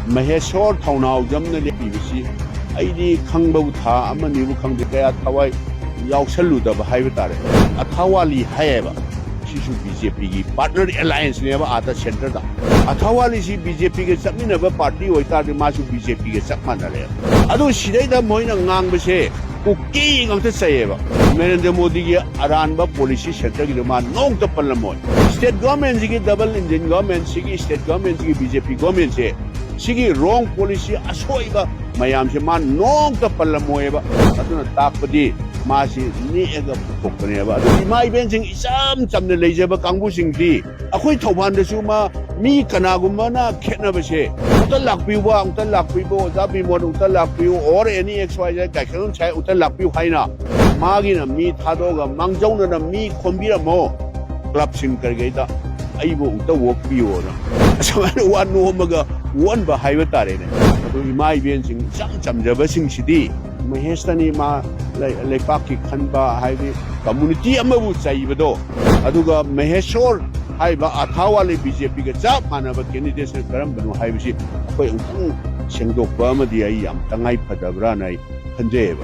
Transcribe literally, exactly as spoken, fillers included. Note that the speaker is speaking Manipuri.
ꯃꯍꯦꯁꯣꯔ ꯊꯧꯅꯥꯎꯖꯝꯅ ꯂꯦꯞꯄꯤꯕꯁꯤ ꯑꯩꯗꯤ ꯈꯪꯕꯕꯨ ꯊꯥ ꯑꯃꯅꯤꯕꯨ ꯈꯪꯗꯦ, ꯀꯌꯥ ꯊꯋꯥꯏ ꯌꯥꯎꯁꯜꯂꯨꯗꯕ ꯍꯥꯏꯕ ꯇꯥꯔꯦ꯫ ꯑꯊꯥꯋꯥꯂꯤ ꯍꯥꯏꯌꯦꯕ, ꯁꯤꯁꯨ ꯕꯤ ꯖꯦ ꯄꯤꯒꯤ ꯄꯥꯔꯠꯅꯔ ꯑꯦꯂꯥꯌꯟꯁꯅꯦꯕ ꯑꯥꯗ ꯁꯦꯟꯇꯔꯗ꯫ ꯑꯊꯥꯋꯥꯂꯤꯁꯤ ꯕꯤ ꯖꯦ ꯄꯤꯒ ꯆꯠꯃꯤꯟꯅꯕ ꯄꯥꯔꯇꯤ ꯑꯣꯏꯇꯥꯔꯗꯤ ꯃꯥꯁꯨ ꯕꯤ ꯖꯦ ꯄꯤꯒ ꯆꯞ ꯃꯥꯟꯅꯔꯦ꯫ ꯑꯗꯨ ꯁꯤꯗꯩꯗ ꯃꯣꯏꯅ ꯉꯥꯡꯕꯁꯦ ꯀꯨꯀꯤ ꯉꯥꯛꯇ ꯆꯩꯌꯦꯕ꯫ ꯅꯔꯦꯟꯗ꯭ꯔ ꯃꯣꯗꯤꯒꯤ ꯑꯔꯥꯟꯕ ꯄꯣꯂꯤꯁꯤ ꯁꯦꯟꯇꯔꯒꯤꯗꯣ ꯃꯥ ꯅꯣꯡꯇ ꯄꯜꯂꯝꯃꯣꯏ꯫ ꯁ꯭ꯇꯦꯠ ꯒꯣꯔꯃꯦꯟꯁꯤꯒꯤ, ꯗꯕꯜ ꯏꯟꯖꯤꯟ ꯒꯣꯔꯃꯦꯟꯁꯤꯒꯤ, ꯁ꯭ꯇꯦꯠ ꯒꯣꯔꯃꯦꯟꯁꯤꯒꯤ ꯕꯤ ꯖꯦ ꯄꯤ ꯒꯣꯔꯃꯦꯟꯁꯦ ꯁꯤꯒꯤ ꯔꯣꯡ ꯄꯣꯂꯤꯁꯤ ꯑꯁꯣꯏꯕ ꯃꯌꯥꯝꯁꯦ ꯃꯥ ꯅꯣꯡꯇ ꯄꯜꯂꯝꯃꯣꯏꯕ꯫ ꯑꯗꯨꯅ ꯇꯥꯛꯄꯗꯤ ꯃꯥꯁꯤ ꯅꯦꯛꯑꯒ ꯄꯨꯊꯣꯛꯄꯅꯦꯕ꯫ ꯑꯗꯨ ꯏꯃꯥ ꯏꯕꯦꯟꯁꯤꯡ, ꯏꯆꯝ ꯆꯝꯅ ꯂꯩꯖꯕ ꯀꯥꯡꯕꯨꯁꯤꯡꯗꯤ, ꯑꯩꯈꯣꯏ ꯊꯧꯕꯥꯜꯗꯁꯨ ꯃꯥ, ꯃꯤ ꯀꯅꯥꯒꯨꯝꯕꯅ ꯈꯦꯠꯅꯕꯁꯦ, "ꯑꯃꯨꯛꯇ ꯂꯥꯛꯄꯤꯌꯨꯕ, ꯑꯃꯨꯛꯇ ꯂꯥꯛꯄꯤꯌꯨ, ꯑꯣꯖꯥ ꯕꯤꯃꯣꯟ, ꯑꯃꯨꯛꯇ ꯂꯥꯛꯄꯤꯌꯨ, or any X Y Z ꯀꯥꯏꯈꯪ ꯁꯥꯏ, ꯑꯃꯨꯛꯇ ꯂꯥꯛꯄꯤꯌꯨ" ꯍꯥꯏꯅ ꯃꯥꯒꯤꯅ ꯃꯤ ꯊꯥꯗꯣꯛꯑꯒ ꯃꯥꯡꯖꯧꯅꯅ ꯃꯤ ꯈꯣꯝꯕꯤꯔꯝꯃꯣ꯫ ꯀ꯭ꯂꯕꯁꯤꯡ ꯀꯔꯤꯈꯩꯗ ꯑꯩꯕꯨ ꯑꯃꯨꯛꯇ ꯑꯣꯛꯄꯤꯌꯣꯅ ꯑꯁꯨꯃꯥꯏꯅ ꯋꯥ ꯅꯣꯝꯃꯒ ꯑꯣꯟꯕ ꯍꯥꯏꯕ ꯇꯥꯔꯦꯅꯦ꯫ ꯑꯗꯨ ꯏꯃꯥ ꯏꯕꯦꯟꯁꯤꯡ ꯏꯆꯝ ꯆꯝꯖꯕꯁꯤꯡꯁꯤꯗꯤ ꯃꯍꯦꯁꯇꯅꯤ ꯃꯥ ꯂꯩ-, ꯂꯩꯄꯥꯛꯀꯤ ꯈꯟꯕ ꯍꯥꯏꯗꯤ ꯀꯝꯃꯨꯅꯤꯇꯤ ꯑꯃꯕꯨ ꯆꯩꯕꯗꯣ꯫ ꯑꯗꯨꯒ ꯃꯍꯦꯁꯣꯔ ꯍꯥꯏꯔꯤꯕ ꯑꯊꯥꯋꯥꯂꯤ ꯕꯤ ꯖꯦ ꯄꯤꯒ ꯆꯞ ꯃꯥꯟꯅꯕ ꯀꯦꯟꯗꯤꯗꯦꯠꯁꯤꯅ ꯀꯔꯝꯕꯅꯣ ꯍꯥꯏꯕꯁꯤ ꯑꯩꯈꯣꯏ ꯑꯃꯨꯛꯇꯪ ꯁꯦꯡꯗꯣꯛꯄ ꯑꯃꯗꯤ ꯑꯩ ꯌꯥꯝ ꯇꯉꯥꯏ ꯐꯗꯕ꯭ꯔꯥꯅ ꯑꯩ ꯈꯟꯖꯩꯌꯦꯕ꯫